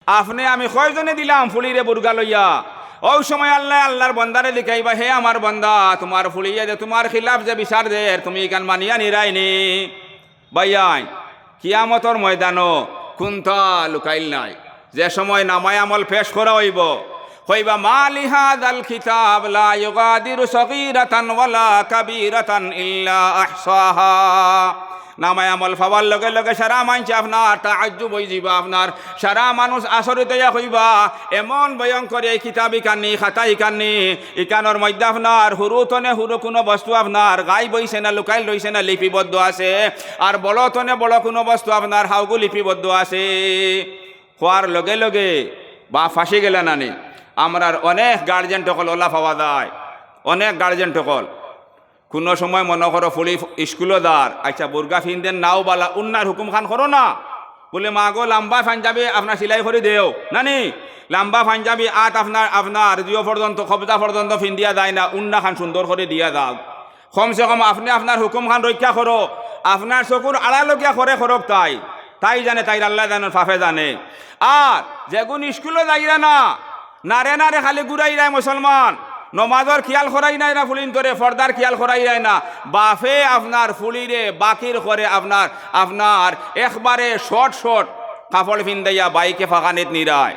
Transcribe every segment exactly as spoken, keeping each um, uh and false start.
আপনে আমি কয়জনে দিলাম ফুলিরে বুরগা লইয়া? অউ সময় আল্লায় আল্লার বন্দারে জিকাইবা, হে আমার বন্দা, তুমার ফুলিয়ে যে তুমার খিলাফ যে বিচার দের, তুমি ইখান মানিয়া নিরায়নি? ভাইয়াইন, কিয়ামতর ময়দানো কুন্তা লুকাইল নাই। যে সময় নামায় আমল পেশ করা অইবো, কইবা, "মা লিহাযাল কিতাব লা ইউগাদিরু সগীরাতান ওয়ালা কাবীরাতান ইল্লা আহসাহা।" নামায় আমল পাওয়ার লগে লগে সারা মানষে আপনার তাআজ্জুব অইযিবা, আপনার সারা মানুষ আচরিত অইয়া কইবা, "এমন ভয়ঙ্কর এই কিতাব ইখান নি, খাতা ইখান নি, ইখানর মধ্যে আপনার হুরু তনে হুরু কুনু বস্তু আপনার গায়েব অইছে না, লুকাইল রইছে না, লিপিবদ্ধ আছে, আর বড় তনে বড় কুনু বস্তু আপনার হাউগু লিপিবদ্ধ আছে।" কওয়ার লগে লগে বাপ ফাঁসি গেলা নানি। আমরার অনেক গার্জিয়ান অকল অলা পাওয়া যায়, অনেক গার্জিয়ান অকল। কুনু সময় মনো করো ফুলি ইস্কুলো যার, আইচ্ছা, বুরগা ফিন্দের নাও বালা, উন্নার হুকুম খান করো না। বুলে, "মা গো, লাম্বা পাঞ্জাবি আপনার সিলাই করি দেও।" নানি, লাম্বা পাঞ্জাবি আত আপনার, আপনার জিও পর্যন্ত, কবজা পর্যন্ত ফিন্দিয়া যায় না, উন্না খান সুন্দর করি দিয়া যাও। কমসে কম আপনে আপনার হুকুম খান রক্ষা করো। আপনার চকুর আড়ালো গিয়া করে করউক তাই। তাই জানে, তাইর আল্লায় জানইন, বাপে জানে। আর যেগুন ইস্কুলো যাইরা না, নারে নারে খালি ঘুরাইরায় মুসলমান, নমাজর খিয়াল করাইরায় না, ফুলিন্তরে পর্দার খিয়াল করাইরায় না। বাপে আপনার ফুলিরে বাকির করে আপনার, আপনার একবারে শর্ট শর্ট কাপড় ফিন্দাইয়া বাইকে ফাঁকানিত নিরায়।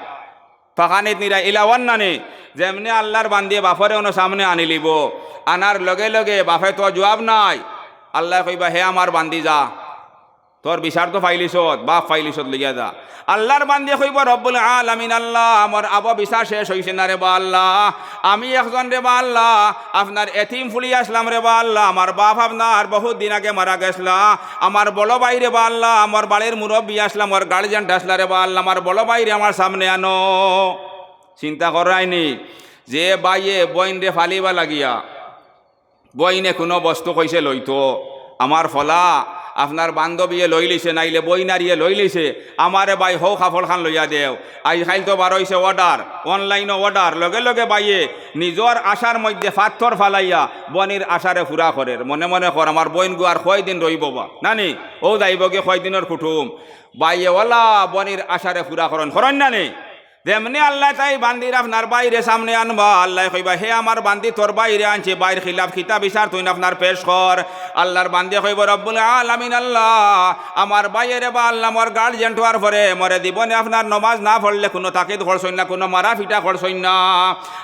ফাঁকানিত নিরায় ইলা অন্নানি, যেমনে আল্লার বান্দিয়ে বাপরে অনো সামনে আনিলিবো, আনার লগে লগে বাপে তো জুয়াব নাই। আল্লায় কইবা, "হে আমার বান্দি, যা, তোর বিচার তো পাইলিছত, বাপ পাইলিছত, লইয়া যা।" আল্লার বান্দিয়ে কইবো, "রব্বুল আলামিন আল্লাহ, আমার আবো বিচার শেষ অইছে না রেবা আল্লাহ, আমি একজন রেবা আল্লাহ, আপনার এতিম ফুলি আছলাম রেবা আল্লাহ, আমার বাপ আপনার বহুত দিন আগে মারা গেছলা, আমার বড় ভাই রেবা আল্লাহ, আমার বাড়ির মুরব্বি আছলা, আমার গার্জিয়ান আছলা রেবা আল্লাহ, আমার বড় ভাইরে আমার সামনে আনো।" চিন্তা কররায়নি, যে ভাইয়ে বইনরে ফালিবা লাগিয়া, বইনে কুনু বস্তু কইছে লইতো, আমার ফলা আপনার বান্ধবিয়ে লইলিছে, নাইলে বইনারিয়ে লইলিছে, আমারে ভাই হউ কাপড় খান লইয়া দেও। আইজ কাইল তো বার অইছে অর্ডার, অনলাইনো অর্ডার, লগে লগে ভাইয়ে নিজর আশার মধ্যে পাথর ফালাইয়া বইনর আশারে পুরা করের। মনে মনে কর, "আমার বইনগু আর কয়দিন রইবো বা?" নানি, অউ যাইবোগি কয়দিনর কুটুম। ভাইয়ে অলা বইনর আশারে পুরা করইন, করইন নানি? যেমনে আল্লায় তাই বান্দির আপনার ভাইরে সামনে আনবা, আল্লায় কইবা, "হে আমার বান্দি, তোর ভাইরে আনছি, ভাইর খিলাফ কিতা বিচার তুইন আপনার পেশ কর।" আল্লার বান্দিয়ে কইবো, "রব্বুল আলামিন আল্লাহ, আমার ভাইয়ে রেবা আল্লাহ, মোর গার্জিয়ান অওয়ার পরে মোরে জীবনে আপনার নমাজ না পড়লে কুনু তাকিদ করছইন না, কুনু মারা ফিটা করছইন না।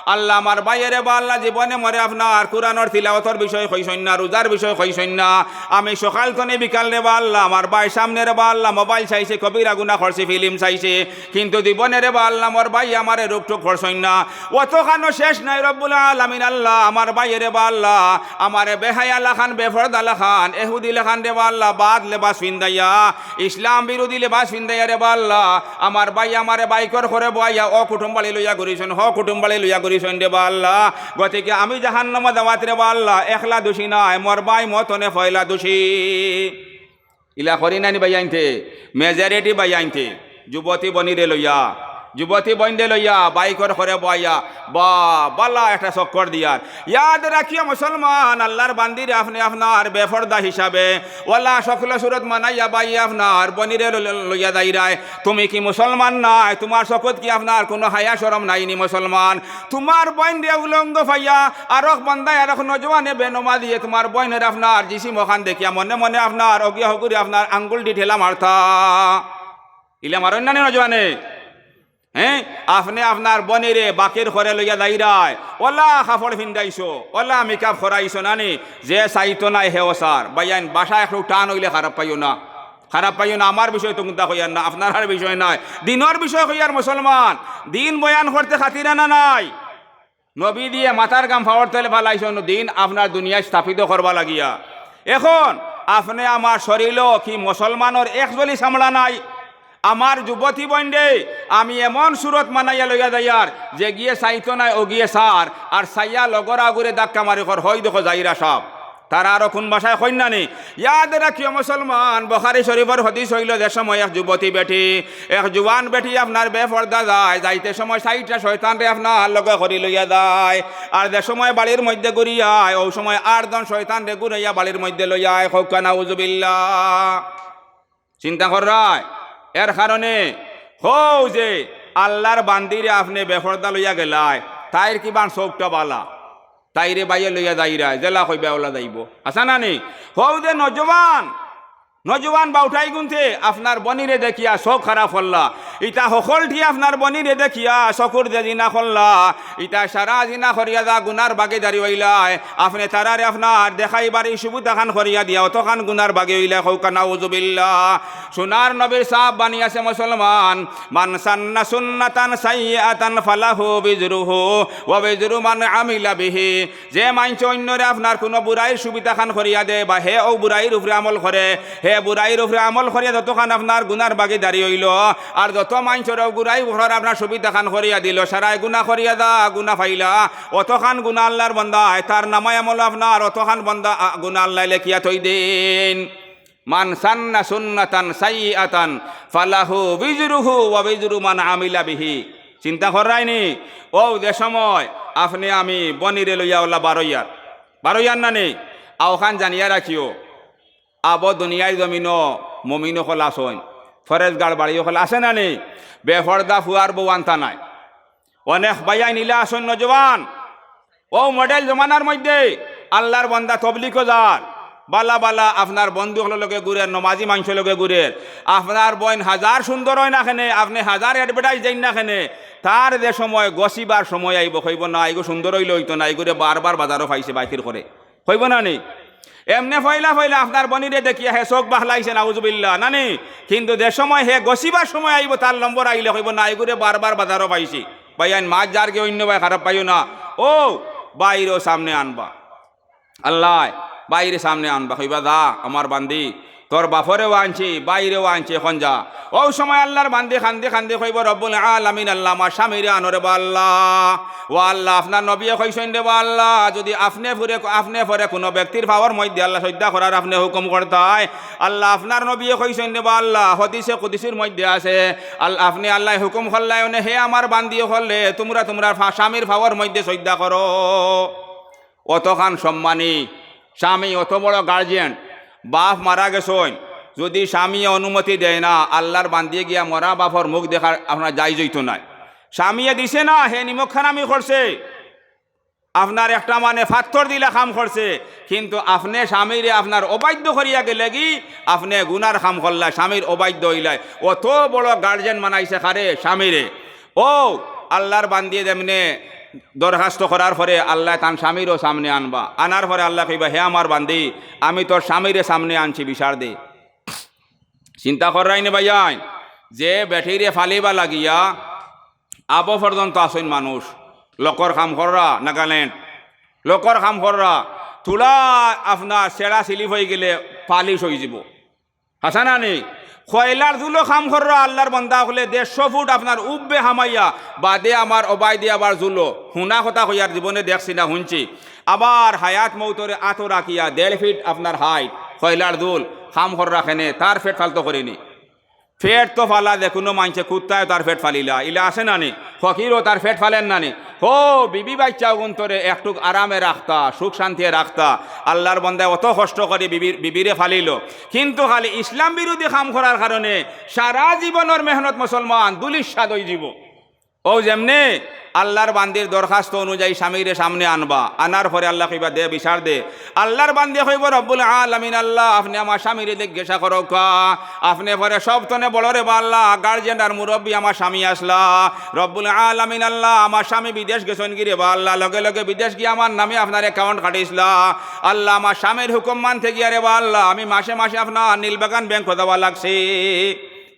আল্লাহ, আমার ভাইয়ে রেবা আল্লাহ, জীবনে মোরে আপনার কুরআনর তিলাওয়াতর বিষয় কইছইন না, রুজার বিষয় কইছইন না। আমি সকাল তনে বিকাল রেবা আল্লাহ, আমার ভাইর সামনে রেবা আল্লাহ, মোবাইল চাইছে, কবিরা গুনা করছে, ফিলিম চাইছে।" কিন্তু জীবনে রেবা আল্লাহ, মোর ভাইয়ে আমারে রুকটুক করছইন না। অতখানও শেষ নাই রব্বুল আলামিন আল্লাহ, আমার ভাইয়ে রেবা আল্লাহ, আমারে বেহায়া লাখান, বেফর্দা লাখান, এহুদি লাখান রেবা আল্লাহ, বাদ লেবাস ফিন্দাইয়া, ইসলাম বিরোধী লেবাস ফিন্দাইয়া রেবা আল্লাহ, আমার ভাইয়ে আমারে বাইকর করে বওয়াইয়া অ কুটুমবাড়ি লইয়া ঘুরিছইন, হ কুটুমবাড়ি লইয়া ঘুরিছইন রেবা আল্লাহ। গতিকে আমি জাহান্নামো যাওয়াত রেবা আল্লাহ, একলা দুষী নায়, মোর ভাই মোর তনে পয়লা দুষী। ইলা করি নানি ভাইয়াইন্তে, মেজরিটি ভাইয়াইন্তে, যুবতী বইনরে লইয়া, যুবতী বইনরে লইয়া, বাইকর করে বওয়াইয়া, বা, বালা একটা চক্কর দিয়ার। ইয়াদ রাখিও মুসলমান, আল্লার বান্দিরে আপনে আপনার বেফর্দা হিসাবে, অলা শক্ল সুরত মানাইয়া ভাইয়ে আপনার বইনরে ল-, ল-, লইয়া যাইরায়। তুমি কি মুসলমান নায়? তুমার চকুত কি আপনার কুনু হায়া শরম নাইনি মুসলমান? তুমার বইনরে উলঙ্গ পাইয়া আরক বান্দায়, আরক নজওয়ানে বেনমাজিয়ে তুমার বইনর আপনার জিসিম অখান দেখিয়া মনে মনে আপনার অগিয়া হগুরে আপনার আঙ্গুলদি ঠেলা মারতা। ইলা মারইন নানি নজওয়ানে? হে? আপনে আপনার বইনরে বাকির করে লইয়া যাইরায়, অলা কাপড় ফিন্দাইছো, অলা মেকআপ করাইছো নানি, যে চাইতো নায় হেও চার। ভাইয়াইন, ভাষা একটু টান অইলে খারাপ পাইও না, খারাপ পাইও না। আমার বিষয় তো কুন্তা কইয়ার না, আপনারার বিষয় নায়, দিনর বিষয় কইয়ার মুসলমান। দিন বয়ান করতে খাতির আনা নাই। নবীজিয়ে মাথার ঘাম পাওর তলে ফালাইছইন দিন আপনার দুনিয়াত স্থাপিত করবা লাগিয়া। এখন আপনে আমার শরীলো কি মুসলমানর এক জলি চামড়া নাই? আমার যুবতী বইনরে আমি এমন সুরত মানাইয়া লইয়া যাইয়ার, যেগিয়ে চাইতো নায় অগিয়ে চার, আর চাইয়া লগর আগুরে ধাক্কা মারি কর, "হই দেখো যাইরা সাব।" তারা আরো কুন ভাষায় কইন নানি? ইয়াদ রাখিও মুসলমান, বুখারী শরীফর হাদিস অইলো, যে সময় এক যুবতী বেটি, এক জুয়ান বেটি আপনার বেফর্দা যায়, যাইতে সময় চাইরটা শয়তানরে আপনার লগে করি লইয়া যায়, আর যে সময় বাড়ির মধ্যে ঘুরিয়ায়, অউ সময় আটজন শয়তানরে ঘুরাইয়া বাড়ির মধ্যে লইয়ায়। কউক্কা নাউজুবিল্লাহ। চিন্তা কররায়, এর কারণে হউ যে আল্লার বান্দিরে আপনে বেফর্দা লইয়া গেলায়, তাইর কিবান চউখটা বালা, তাইরে বাইয়ে লইয়া যাইরায়, যেলা কইবা অলা যাইবো। আছে না নি? হউ যে নজওয়ান, নজওয়ান বাউঠাইগুন্তে আপনার বইনরে দেখিয়া চউখ খারাপ করলা। ইতা হকলটি আপনার বইনরে দেখিয়া চকুর যে জিনা করলা, ইতা সারা জিনা করিয়া যা গুনার বাগিদারি অইলায়। আপনে তারারে আপনার দেখাইবার ই সুবিধাখান করিয়া দিয়া অতখান গুনার বাগি অইলায়, কউক্কা নাউজুবিল্লাহ। সোনার নবীর সাহাব বাণী আছে মুসলমান, মান সান্না সুন্নাতান সাইয়্যিআতান ফালাহু বিজরুহু ওয়া বিজরু মান আমিলা বিহি। যে মাইনষে অইন্যরে আপনার কুনু বুরাইর সুবিধাখান করিয়া দেয় বা হে অউ বুরাইর উপরে আমল করে, হে বুরাইর উপরে আমল করিয়া যতখান আপনার গুনার বাগিদারি অইলো, আর যত মাইনষরে অউ বুরাই উপরে আপনার সুবিধাখান করিয়া দিলো, সারায় গুনা করিয়া যা গুনা পাইলা, অতখান গুনা আল্লার বন্দায়, তার নামায় আমলো আপনার অতখান বন্দা, আ, গুনা আল্লায় লেখিয়া থই দেইন। মান সান্না সুন্নাতান সাইয়্যিআতান ফালাহু বিজরুহু ওয়া বিজরু মান আমিলা বিহি। চিন্তা কররায়নি, অউ যে সময় আপনে আমি বইনরে লইয়া অলা বারইয়ার, বারইয়ার না নি, অউখান জানিয়া রাখিও, আবো দুনিয়ার জমিনো মুমিন অকল আছইন, ফরেজগার বাড়ি অকল আছে না নি, বেফর্দা ফুয়ার বউ আনতা নায়। অনেক বাইয়াইন ইলা আছইন নজওয়ান, অউ মডেল জমানার মধ্যে আল্লার বন্দা তবলিগো যার, বালা বালা আপনার বন্ধু অকলর লগে ঘুরের, নমাজি মাইনষর লগে ঘুরের। আপনার বইন হাজার সুন্দর অয় না কেনে, আপনে হাজার advertise দেইন না কেনে, তার যে সময় গছিবার সময় আইবো, কইবো না, ইগু সুন্দর অইলে অইতো না, ইগুরে বারবার বাজারো পাইছি বাইকির করে। কইবো না নি? এমনে পয়লা পয়লা আপনার বইনরে দেখিয়া হে চউখ বাখলাইছে, নাউজুবিল্লাহ, না নি? কিন্তু যে সময় হে গছিবার সময় আইবো, তার নম্বর আইলে কইবো, না, ইগুরে বারবার বাজারো পাইছি। বাইয়াইন, মাত যারগি অইন্য বায় খারাপ পাইও না। অউ বাইরেও সামনে আনবা। আল্লায় বাইরে সামনে আনবা, কইবা, যা, আমার বান্দি, তোর বাফরেও আনছি, বাইরেও আনছি, অখন যা। অউ সময় আল্লার বান্দি কান্দি কান্দি কইবো, রব্বুল আলামিন আল্লাহ, আমার স্বামীরে আনো রেবা আল্লাহ। ও আল্লাহ, আপনার নবীয়ে কইছইন রেবা আল্লাহ, যুদি আপনে পরে, আপনে পরে কুনু ব্যক্তির পাওর মধ্যে আল্লাহ সইজদা করার আপনে হুকুম করতায়, আল্লাহ, আপনার নবীয়ে কইছইন রেবা আল্লাহ, হাদিসে কুদসির মধ্যে আছে, আল-, আপনে আল্লায় হুকুম করলায় অনে, হে আমার বান্দি অকলে, তুমরা তুমরার ফা-, স্বামীর পাওর মধ্যে সইজদা করো। অতখান সম্মানী স্বামী, অত বড় guardian, বাফ মারা গেছইন, যুদি স্বামীয়ে অনুমতি দেয় না, আল্লার বান্দিয়ে গিয়া মরা বাফর মুখ দেখার আপনার জাইজ অইতো নায়। স্বামীয়ে দিছে না, হে নিমকহারামি করছে, আপনার একটা মানে ফাত্তর দিলা কাম করছে, কিন্তু আপনে স্বামীরে আপনার অবাধ্য করিয়া গেলেগি, আপনে গুনার কাম করলায়, স্বামীর অবাধ্য অইলায়। অত বড় guardian বানাইছে কারে? স্বামীরে। অউ আল্লার বান্দিয়ে যেমনে দরখাস্ত করার পরে আল্লায় তান স্বামীরেও সামনে আনবা, আনার পরে আল্লায় কইবা, হে আমার বান্দি, আমি তোর স্বামীরে সামনে আনছি, বিচার দে। চিন্তা কররায়নি বাইয়াইন, যে বেটিরে ফালিবা লাগিয়া আবো পর্যন্ত আছইন মানুষ, লকর কাম কররা, নাগাল্যান্ড, লকর কাম কররা, থুড়া আপনার ছেড়া slip অইগেলে পালিশ অইযিবো। হাছা না নি? কয়লার জুলো কাম কররা আল্লার বন্দা অকলে দেড়শো ফুট আপনার উব্বে হামাইয়া, বাদে আমার অবায়দি আবার জুলো। হুনা কথা কইয়ার, জীবনে দেখছি না, হুনছি। আবার হায়াত মউতরে আতো রাখিয়া দেড় ফিট আপনার height, কয়লার জুল, কাম কররা কেনে, তার পেট ফালতো করেনি। পেট তো ফালা, যেকুনু মাইনষে কুত্তায় তার পেট ফালিলা, ইলা আছে না নি? ফকিরও তার পেট ফালের না নি? হো, বিবি বাইচ্চা অগুন্তরে একটুক আরামে রাখতা, সুখ শান্তিয়ে রাখতা। আল্লার বন্দায় অত কষ্ট করি বিবির, বিবিরে ফালিলো, কিন্তু খালি ইসলাম বিরোধী কাম করার কারণে সারা জীবনর মেহনত মুসলমান ধুলিস্যাৎ অইযিবো। অউ যেমনে আল্লার বান্দির দরখাস্ত অনুযায়ী স্বামীরে সামনে আনবা, আনার পরে আল্লায় কইবা, দে, বিচার দে। আল্লার বান্দিয়ে কইবো, রব্বুল আলামিন আল্লাহ, আপনে আমার স্বামীরে জিজ্ঞাসা করউক্কা, আপনে পরে সব তনে বড় রেবা আল্লাহ, guardian আর মুরব্বি আমার স্বামী আছলা। রব্বুল আলামিন আল্লাহ, আমার স্বামী বিদেশ গেছইনগি রেবা আল্লাহ, লগে লগে বিদেশ গিয়া আমার নামে আপনার account কাটিছলা। আল্লাহ, আমার স্বামীর হুকুম মানতে গিয়া রেবা আল্লাহ, আমি মাসে মাসে আপনার নীলবাগান ব্যাংকো যাওয়া লাগছে।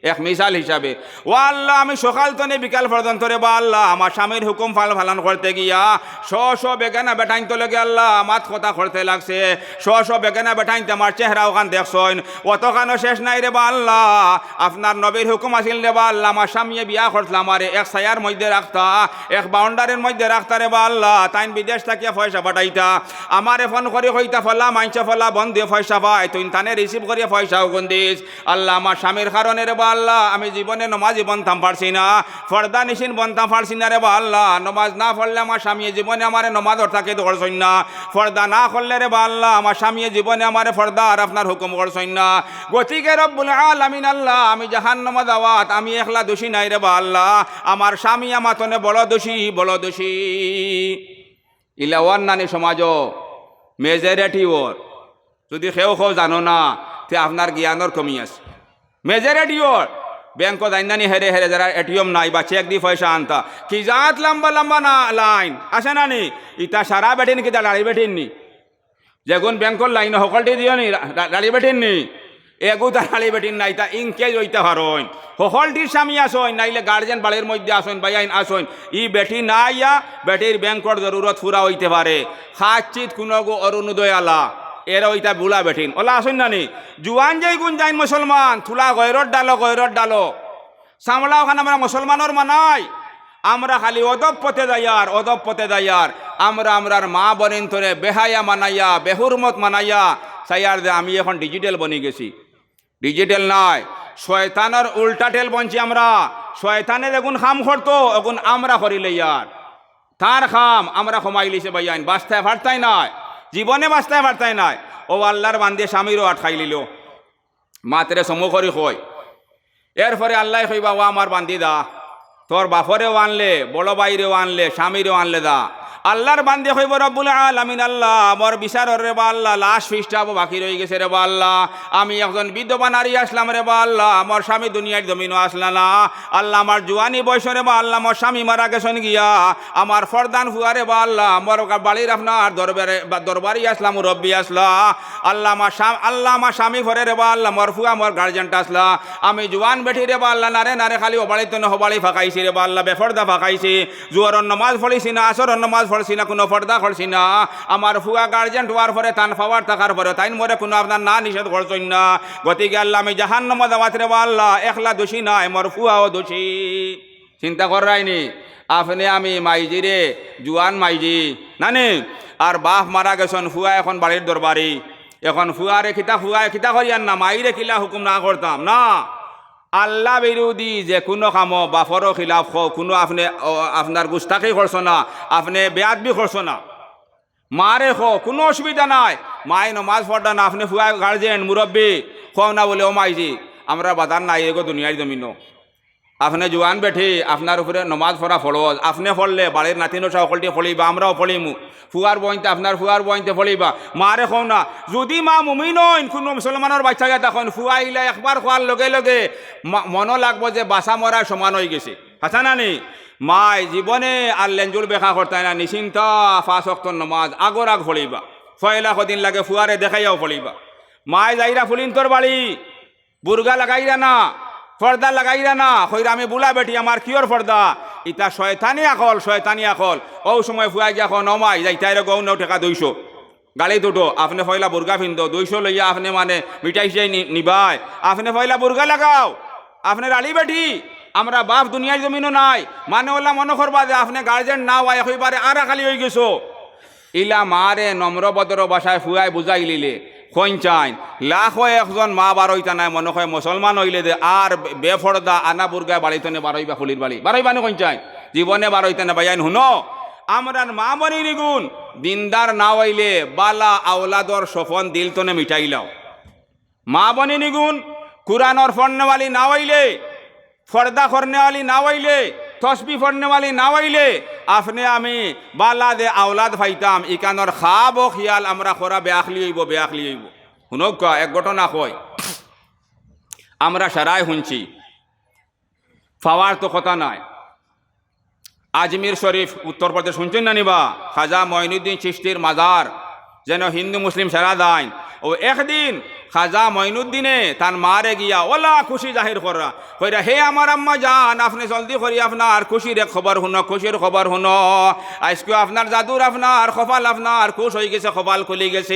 এক মিসাল হিসাবে, ও আল্লাহ, আমি সকাল তনে বিকাল পর্যন্ত রেবা আল্লাহ, আমার স্বামীর হুকুম পাল-, পালন করতে গিয়া শ শ বেগানা বেটাইন্তর লগে আল্লাহ মাত কথা করতে লাগছে। শ শ বেগানা বেটাইন্তে আমার চেহারা অখান দেখছইন, অতখানও শেষ নাই রেবা আল্লাহ। আপনার নবীর হুকুম আছিল রেবা আল্লাহ, আমার স্বামীয়ে বিয়া করছলা আমারে এক ছায়ার মধ্যে রাখতা, এক boundary-র মধ্যে রাখতা রেবা আল্লাহ। তাইন বিদেশ থাকিয়া পয়সা পাঠাইতা, আমারে ফোন করি কইতা, ফলা মাইনষে ফলা বন্ধে পয়সা পায়, তুইন তানে receive করিয়া পয়সা অগুন দিস। আল্লাহ, আমার স্বামীর কারণে রেবা আল্লাহ, আমি জীবনে নমাজি বনতাম পারছি না, পর্দানিশীন বনতাম পারছি না রে বা আল্লাহ। নমাজ না পড়লে আমার স্বামীয়ে জীবনে আমারে নমাজর তাকিদ করছইন না, পর্দা না করলে রে বা আল্লাহ, আমার স্বামীয়ে জীবনে আমারে পর্দার আপনার হুকুম করছইন না। গতিকে রব্বুল আলামিন আল্লাহ, আমি জাহান্নামো যাওয়াত আমি একলা দোষী নায় রে বা আল্লাহ, আমার স্বামী আমার তনে বড় দোষী, বড় দোষী। ইলা অর নানি সমাজো মেজরিটি অর। যুদি কেউ কেউ জানো না, তে আপনার জ্ঞানর কমি আছে। Majority or. ব্যাংকো যাইন নানি হেরে হেরে, যারার এটিএম নাই বা চেক দি পয়সা আনতা, কি জাত লম্বা লম্বা না লাইন আছে নানি? ইতা সারা বেটিন কিতা দাড়ি বেটিন নি? যেগুন ব্যাংকর লাইনো হকলটি দিও নি, রা-, রা-, দাড়ি বেটিন নি? এগু তা দাড়ি বেটিন নাই, তা ইনকেজ অইতা পারইন। হকলটির স্বামী আছইন, নাইলে গার্জিয়ান বাড়ির মধ্যে আছইন, ভাইয়াইন আছইন। ই বেটি না আইয়া বেটির ব্যাংকর জরুরত পুরা অইতে পারে। খাচ্ছিত কুনুগু অরুণোদয় আলা, এরা অইতা বুলা বেটিন। অলা আছইন নানি? জুয়ান যেইগুন যাইন মুসলমান, থুড়া গয়রর ডালো, গয়রর ডালো। সামলা অখান আমরা মুসলমানর মানাই, আমরা খালি অধঃপথে যাইয়ার, অধঃপথে যাইয়ার। আমরা আমরার মা বইনতরে বেহায়া মানাইয়া, বেহুরমত মানাইয়া, চাইয়ার যে আমি এখন ডিজিটাল বনি গেছি। ডিজিটাল নায়, শয়তানর উল্টা টেল বনছি আমরা। শয়তানে যেগুন কাম করতো, অগুন আমরা করিলাইয়ার। তার কাম আমরা কমাইলিছে ভাইয়াইন, বাঁচতায় পারতায় নায়, জীবনে বাঁচতায় পারতায় নায়। অউ আল্লার বান্দিয়ে স্বামীরেও আটকাইলিলো। মাতরে সমু করি কয়। এরপরে আল্লায় কইবা, "ও আমার বান্দি দা, তোর বাপরেও আনলে, বড় ভাইরেও আনলে, স্বামীরেও আনলে দা।" আল্লার বান্দি কইবো, "রব্বুল আলামিন আল্লাহ, মোর বিচারর রে বা আল্লাহ, লাস্ট ফিসটা বাকি রইগেছে রে বা আল্লাহ। আমি একজন বিধবা নারী আছলাম রে বা আল্লাহ, মোর স্বামী দুনিয়ার জমিনো আছলা না। আল্লাহ, আমার জুয়ানি বয়সো রে বা আল্লাহ, মোর স্বামী মারা গেছইন গিয়া। আমার ফরদান ফুয়া রে বা আল্লাহ, মোর গা-, বাড়ির আপনার দরবারে, বা দরবারি আছলা, মুরব্বি আছলা। আল্লাহ, আমার স্বা-, আল্লাহ, আমার স্বামী পরে রে বা আল্লাহ, মোর ফুয়া মোর গার্জিয়ানটা আছলা। আমি জুয়ান বেটি রে বা আল্লাহ, নারে নারে খালি অবাড়িত তনে হবাড়ি ফাকাইছি রে বা আল্লাহ, বেফর্দা ফাকাইছি। জুহরর নমাজ পড়ছি না, আসরর নমাজ পড়ছি না, কুনু ফর্দা করছি না। আমার ফুয়া গার্জিয়ান অওয়ার পরে, তান পাওয়ার থাকার পরে, তাইন মোরে কুনু আপনার না নিষেধ করছইন না। গতিকে আল্লাহ, আমি জাহান্নামো যাওয়াত রে বা আল্লাহ, একলা দোষী নায়, মোর ফুয়াও দোষী।" চিন্তা কররায়নি, আপনে আমি মাইজিরে, জুয়ান মাইজি, নানি? আর বাপ মারা গেছইন, ফুয়া এখন বাড়ির দরবারি। এখন ফুয়ারে কিতা, ফুয়ায় কিতা করিয়ার না, মাইরে কিলা হুকুম না করতাম না। আল্লাহ বিরোধী যেকুনু কামো বাপরও খিলাফ কও, কুনু আপনে, ও, আপনার গুস্তাখি করছো না, আপনে বেয়াদবি করছো না। মারে কও, কুনু অসুবিধা নাই। মায় নমাজ পড়রা না, আপনে ফুয়া গার্জিয়ান, মুরব্বি, কও না বুলে, "ও মাইজি, আমরার বাজার নাই এগো দুনিয়ার জমিনো।" আপনে জুয়ান বেটি, আপনার উপরে নমাজ পড়া ফরজ, আপনে পড়লে বাড়ির নাতিন অতা হকলটি পড়িবা, আমরাও পড়িমু। ফুয়ার বইনতে, আপনার ফুয়ার বইনতে পড়িবা। মারে কও না, যুদি মা মুমিন অইন, কুনু মুসলমানর বাইচ্চা গিয়া থাকইন, ফুয়া ইলা একবার কওয়ার লগে লগে মা-, মনো লাগবো যে বাঁচা মরার সমান অইগেছে। হাছা নানি? মায় জীবনে আর লেনজুল বেকা করতায় না, নিশ্চিন্তা পাঁচ ওয়াক্তর নমাজ আগর আগ পড়িবা। পয়লা কদিন লাগে ফুয়ারে দেখাইয়াও পড়িবা। মায় যাইরা ফুলিন্তর বাড়ি, বুরকা লাগাইরা না, ফর্দা লাগাইরা না, কইরা, "আমি বুলা বেটি, আমার কিওর ফর্দা?" ইতা শয়তানি আকল, শয়তানি আকল। অউ সময় ফুয়ায় গিয়া কয়, "ও মাই, যাইতায় রে গো, নেও টেকা দুইশো।" গাড়িত উঠো, আপনে পয়লা বুরকা ফিন্দো, দুইশো লইয়া আপনে মানে মিঠাই সিঠাই নি-, নিবায়, আপনে পয়লা বুরকা লাগাও, আপনে রালি বেটি, আমরার বাপ দুনিয়ার জমিনো নাই, মানে অলা মনো করবা যে আপনে গার্জিয়ান না অওয়ায় একবারে আরা খালি অইগেছো। ইলা মারে নম্র ভদ্র ভাষায় ফুয়ায় বুঝাইলিলে, কইনচাইন, লাখো একজন মা বারইতা নায়, মনো কয় মুসলমান অইলে দে আর বে-, বেফর্দা আনা বুরকায় বাড়িত তনে বারইবা, ফুলির বাড়ি বারইবা নি কইনচাইন, জীবনে বারইতা নায়। ভাইয়াইন হুনো, আমরার মা বইনিগুন দিনদার না অইলে বালা আওলাদর স্বপন দিল তনে মিটাইলাও। মা বইনিগুন কুরআনর পড়নেওয়ালি না অইলে, ফর্দা করনেওয়ালি না অইলে, তসবি পড়নেওয়ালি না অইলে, আপনে আমি বালা যে আওলাদ পাইতাম, ইখানর খাব ও খিয়াল আমরা করা বেআখলি অইবো, বেআখলি অইবো। হুনউক্কা, এক ঘটনা কই, আমরা সারায় হুনছি, পাওয়ার তো কথা নাই। আজমির শরীফ, উত্তর প্রদেশ, হুনছইন না নি বা? খাজা মঈনুদ্দিন চিশতির মাজার, যেন হিন্দু মুসলিম সারা যাইন। অউ একদিন খাজা মঈনুদ্দিনে তান মারে গিয়া অলা খুশি জাহির কররা, কইরা, "হে আমার আম্মা জান, আপনে জলদি করি আপনার খুশির এক খবর হুনো, খুশির খবর হুনো। আইজকু আপনার জাদুর, আপনার কপাল, আপনার খুশ অইগেছে, কপাল খুলি গেছে।"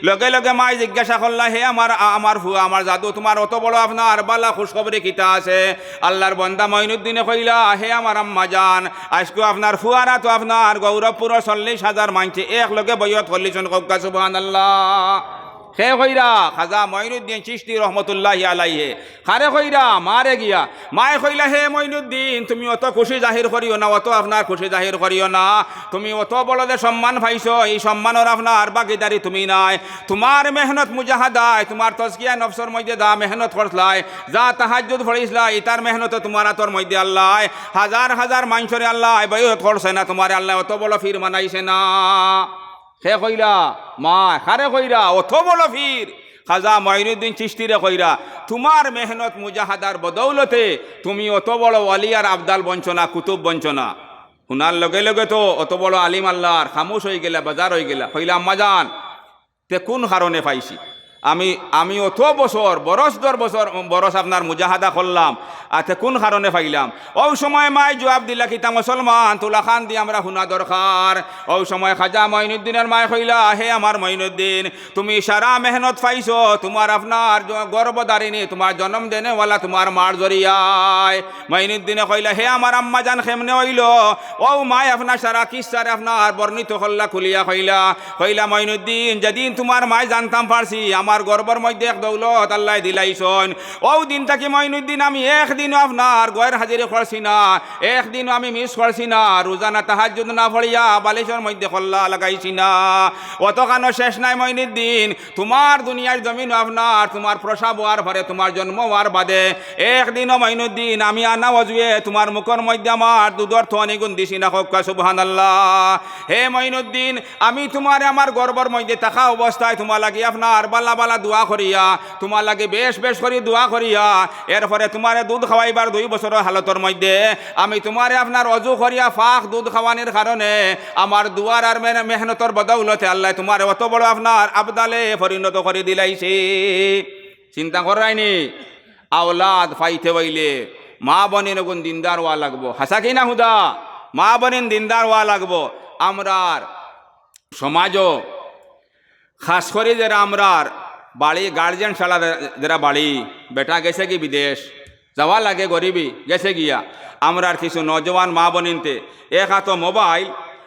লগে লগে মায় জিজ্ঞাসা করলা, "হে আমার, আ-, আমার ফুয়া, আমার জাদু, তুমার অত বড় আপনার বালা খুশখবরি কিতা আছে?" আল্লার বন্দা মঈনুদ্দিনে কইলা, "হে আমার আম্মা জান, আইজকু আপনার ফুয়ার আতো আপনার গৌরবপুরর চল্লিশ হাজার মাইনষে একলগে বইয়ত করলিছইন, কউক্কা সুবহানাল্লাহ।" কে কইরা? খাজা মঈনুদ্দিন চিশতি রহমতুল্লাহি আলাইহে। কারে কইরা? মারে গিয়া। মায় কইলা, "হে মঈনুদ্দিন, তুমি অত খুশি জাহির করিও না, অত আপনার খুশি জাহির করিও না। তুমি অত বড় যে সম্মান পাইছো, ই সম্মানর আপনার ভাগিদারি তুমি নায়। তুমার মেহনত মুজাহাদায়, তুমার তজকিয়া নফসর মধ্যে যা মেহনত করছলায়, যা তাহাজ্জুদ পড়ছলায়, ইতার মেহনত তুমার আতর মধ্যে আল্লায় হাজার হাজার মানষরে আল্লায় বয়কত করছে না, তুমারে আল্লায় অত বড় পীর বানাইছে না।" কে কইরা? মায়। কারে কইরা? অত বড় পীর খাজা মঈনুদ্দিন চিশতিরে কইরা, "তুমার মেহনত মুজাহাদার বদৌলতে তুমি অত বড় ওয়ালি আর আবদাল বনছো না, কুতুব বনছো না।" হুনার লগে লগে তো অত বড় আলিম আল্লার খামুশ অইগেলা, বেজার অইগেলা। কইলা, "আম্মাজান, তে কুন কারণে পাইছি? আমি, আমি অত বছর, বরস দর বছর, বরস আপনার মুজাহাদা করলাম, আর তে কুন কারণে পাইলাম?" অউ সময় মায় জুয়াব দিলা, "কিতা মুসলমান, তুলাখান দি আমরা হুনা দরকার।" অউ সময় খাজা মঈনুদ্দিনর মায় কইলা, "হে আমার মঈনুদ্দিন, তুমি সারা মেহনত পাইছো, তুমার আপনার জ-, গর্ভধারিণী, তুমার জনম দেনেওয়ালা তুমার মার জরিয়ায়।" মঈনুদ্দিনে কইলা, "হে আমার আম্মাজান, কেমনে অইলো?" অউ মায় আপনার সারা কিসসারে আপনার বর্ণিত করলা, খুলিয়া কইলা। কইলা, "মঈনুদ্দিন, যেদিন তুমার মায় জানতাম পারছি, আমার গর্ভর মধ্যে এক দৌলত আল্লায় দিলাইছইন, অউ দিন থাকি মঈনুদ্দিন আমি একদিনও আপনার গয়র হাজিরি করছি না, একদিনও আমি মিস করছি না, রোজানা তাহাজ্জুদ না পড়িয়া বালিশর মধ্যে কল্লা লাগাইছি না।" অতখানো শেষ নায় মঈনুদ্দিন, তুমার দুনিয়ার জমিনো আপনার, তুমার প্রসব অওয়ার পরে, তুমার জন্ম অওয়ার বাদে, একদিনও মঈনুদ্দিন আমি আনা অজুয়ে তুমার মুখর মধ্যে আমার দুধর থনিগুন দিছি না। কউক্কা সুবহানাল্লাহ। হে মঈনুদ্দিন, আমি তুমারে আমার গর্ভর মধ্যে থাকা অবস্থায় তুমার লাগি আপনার বালা বালা দোয়া করিয়া, তুমার লাগি বেশ বেশ করি দোয়া করিয়া, এরপরে তুমারে দুধ খাওয়াইবার দুই বছরর হালতর মধ্যে আমি তুমারে আপনার অজু করিয়া পাক দুধ খাওয়ানির কারণে আমার দোয়ার আর মেহ-, মেহনতর বদৌলতে আল্লায় তুমারে অত বড় আপনার আবদালে পরিণত করি দিলাইছে। চিন্তা কররায়নি, আওলাদ পাইতে অইলে মা বইন অগুন দিনদার অওয়া লাগবো। হাছা কি না হুদা? মা বইন দিনদার অওয়া লাগবো। আমরার সমাজো খাস করি যেরা আমরার বাড়ি গার্জিয়ান ছাড়া যে-, যেরা বাড়ি, বেটা গেছেগি বিদেশ, যাওয়া লাগে গরিবি, গেছে গিয়া। আমরার কিছু নওজোয়ান মা বইনতে এক আতো মোবাইল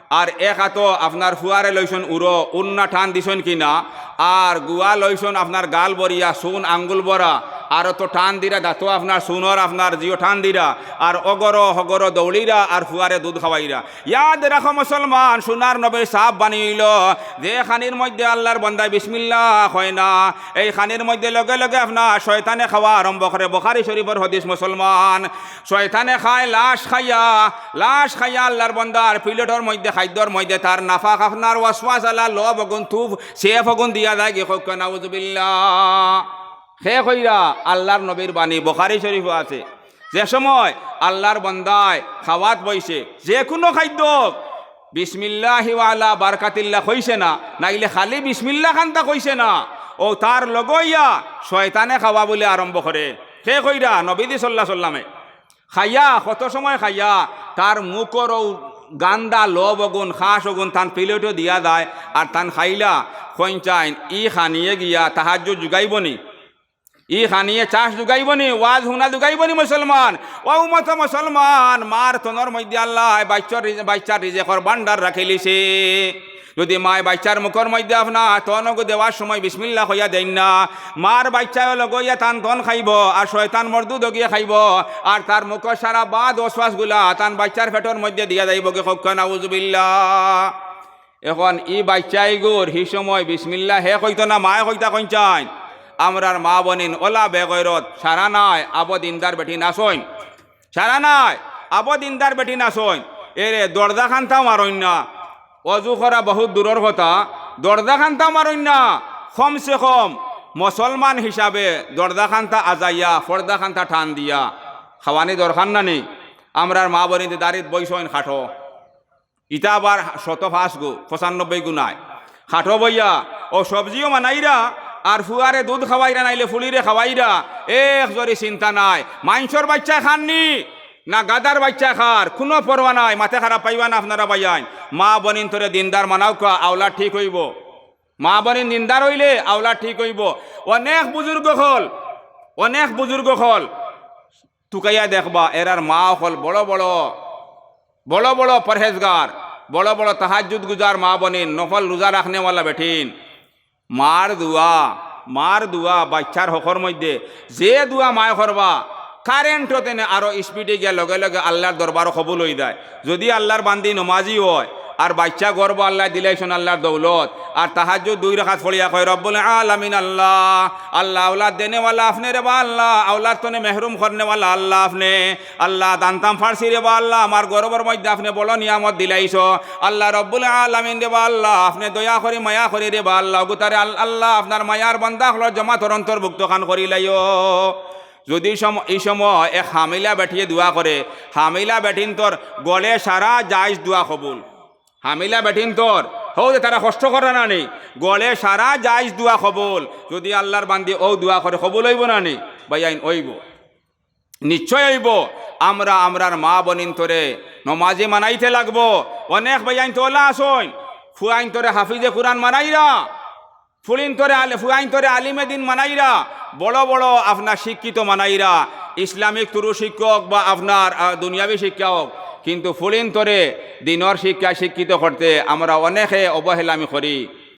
আর এক আতো আপনার ফুয়ারে লইছইন উরো, উন্না টান দিছইন কিনা, আর গুয়া লইছইন আপনার গাল ভরিয়া, চুন আঙ্গুল ভরা, আর অত টান দিরা, দাঁতো আপনার চুনর আপনার জিও টান দিরা, আর অগরো হগরো দৌড়িরা, আর ফুয়ারে দুধ খাওয়াইরা। ইয়াদ রাখো মুসলমান, সোনার নবীর সাহাব বাণী অইলো, যে খানির মধ্যে আল্লার বন্দায় বিসমিল্লাহ কয় না, এই খানির মধ্যে লগে লগে আপনার শয়তানে খাওয়া আরম্ভ করে। বুখারী শরীফর হাদিস মুসলমান। শয়তানে খায় লাশ খাইয়া, লাশ খাইয়া আল্লার বন্দার প্লেটর মধ্যে, খাদ্যর মধ্যে তার নাপাক আপনার ওয়াসওয়াস আলা লব অগুন, তুফ, ছেপ অগুন দিয়া যায়গি। কউক্কা নাউজুবিল্লাহ। কে কইরা? আল্লার নবীর বাণী, বুখারী শরীফো আছে। যে সময় আল্লার বন্দায় খাওয়াত বইছে, যে কুনু খাদ্য বিসমিল্লাহি ওয়া আলা বারাকাতিল্লাহ কইছে না, নাইলে খালি বিসমিল্লাহ খানতা কইছে না, অউ তার লগইয়া শয়তানে খাওয়া বুলে আরম্ভ করে। কে কইরা? নবীজি সাল্লাল্লাহু আলাইহি ওয়াসাল্লামে। খাইয়া, কত সময় খাইয়া, তার মুখর অউ গান্দা লব অগুন, খাস অগুন তান প্লেটো দিয়া যায়, আর তান খাইলা। কইনচাইন, ই খানিয়ে গিয়া তাহাজ্জুদ জুগাইবো নি? ই খানিয়ে চাষ জুগাইবো নি, ওয়াজ হুনা জুগাইবো নি মুসলমান? অউ মতো মুসলমান, মার তনর মধ্যে আল্লায় বাইচ্চার রিজে-, বাইচ্চার রিজেকর ভান্ডার রাখিলিছে। যুদি মায় বাইচ্চার মুখর মধ্যে আপনার তন অগু দেওয়ার সময় বিসমিল্লাহ কইয়া দেইন না, মার বাইচ্চায় লগইয়া তান তন খাইবো, আর শয়তান মরদুদ অগিয়ে খাইবো, আর তার মুখর সারা বাদ ওয়াসওয়াস গুলা তান বাইচ্চার পেটর মধ্যে দিয়া যাইবোগি। কউক্কা নাউজুবিল্লাহ। এখন ই বাইচ্চাইগুর হি সময় বিসমিল্লাহ হে কইতো না, মায় কইতা কইনচাইন? আমরার মা বইন অলা বেগয়রত, সারা নায়, আবো দিনদার বেটিন আছইন। সারা নায়, আবো দিনদার বেটিন আছইন। এরে দরজা খানতাও মারইন না। অজু করা বহুত দূরর কথা, দরজা খানতাও মারইন না। কমসে কম মুসলমান হিসাবে দরজা খানতা আজাইয়া, পর্দা খানতা টান দিয়া খাওয়ানি দরকার না নি? আমরার মা বইনতে দাড়িত বইছইন খাটো। ইতা আবার শত পাঁচ গু, পঁচানব্বই গু নায়। খাটো বইয়া, অউ সবজিও বানাইরা, আর ফুয়ারে দুধ খাওয়াইরা, নাইলে ফুড়িরে খাওয়াইরা, এক জরি চিন্তা নাই। মাইনষর বাইচ্চায় খার নি, না গাধার বাইচ্চায় খার, কুনু পরোয়া নাই। মাতে খারাপ পাইবা না আপনারা ভাইয়াইন। মা বইনতরে দিনদার বানাউক্কা, আওলাদ ঠিক অইবো। মা বইন দিনদার অইলে আওলাদ ঠিক অইবো। অনেক বুজুর্গ অকল, অনেক বুজুর্গ অকল তুকাইয়া দেখবা, এরার মা অকল বড় বড়, বড় বড় পরহেজগার, বড় বড় তাহাজ্জুদ গুজার মা বইন, নফল রোজা রাখনেওয়ালা বেটিন। মার দোয়া, মার দোয়া বাইচ্চার হকর মধ্যে যে দোয়া মায় করবা, কারেন্টো তেনে আরো স্পিডে গিয়া লগে লগে আল্লার দরবারো কবুল অইযায়। যুদি আল্লার বান্দি নমাজি অয়, আর বাইচ্চা গর্ভ আল্লায় দিলাইছইন আল্লার দৌলত, আর তাহাজ্জুদ দুই রাকাত পড়িয়া কয়, "রব্বুল আলামিন আল্লাহ, আল্লাহ আওলাদ দেনেওয়ালা আপনে রেবা আল্লাহ, আওলাদ তনে মেহরুম করনেওয়ালা আল্লাহ আপনে, আল্লাহ জানতাম পারছি রেবা আল্লাহ, আমার গর্ভর মধ্যে আপনে বড় নিয়ামত দিলাইছো, আল্লাহ রব্বুল আলামিন রেবা আল্লাহ, আপনে দয়া করি মায়া করি রেবা আল্লাহ, অগুতারে আল-, আল্লাহ আপনার মায়ার বান্দা অকলর জমাতর অন্তর্ভুক্ত খান করিলাইও।" যুদি সম-, ই সময় এক হামিলা বেটিয়ে দোয়া করে, হামিলা বেটিন্তর গড়ে সারা জায়েজ দোয়া কবুল। হামিলা বেটিন্তর, হউ যে তারা কষ্ট করে না নি, গড়ে সারা জায়েজ দোয়া কবুল। যুদি আল্লার বান্দি অউ দোয়া করে, কবুল অইবো না নি? ভাইয়াইন, অইবো, নিশ্চয় অইবো। আমরা আমরার মা বইনিন্তরে নমাজি বানাইতে লাগবো। অনেক ভাইয়াইন তো অলা আছইন, ফুয়াইন্তরে হাফিজে কুরআন বানাইরা, ফুড়িন্তরে আলে-, ফুয়াইন্তরে আলিমে দিন বানাইরা, বড় বড় আপনার শিক্ষিত বানাইরা, ইসলামিক তুরু শিক্ষক বা আপনার, আহ, দুনিয়াবি শিক্ষা অউক, কিন্তু ফুড়িন্তরে দিনর শিক্ষা শিক্ষিত করতে আমরা অনেকে অবহেলামি করি।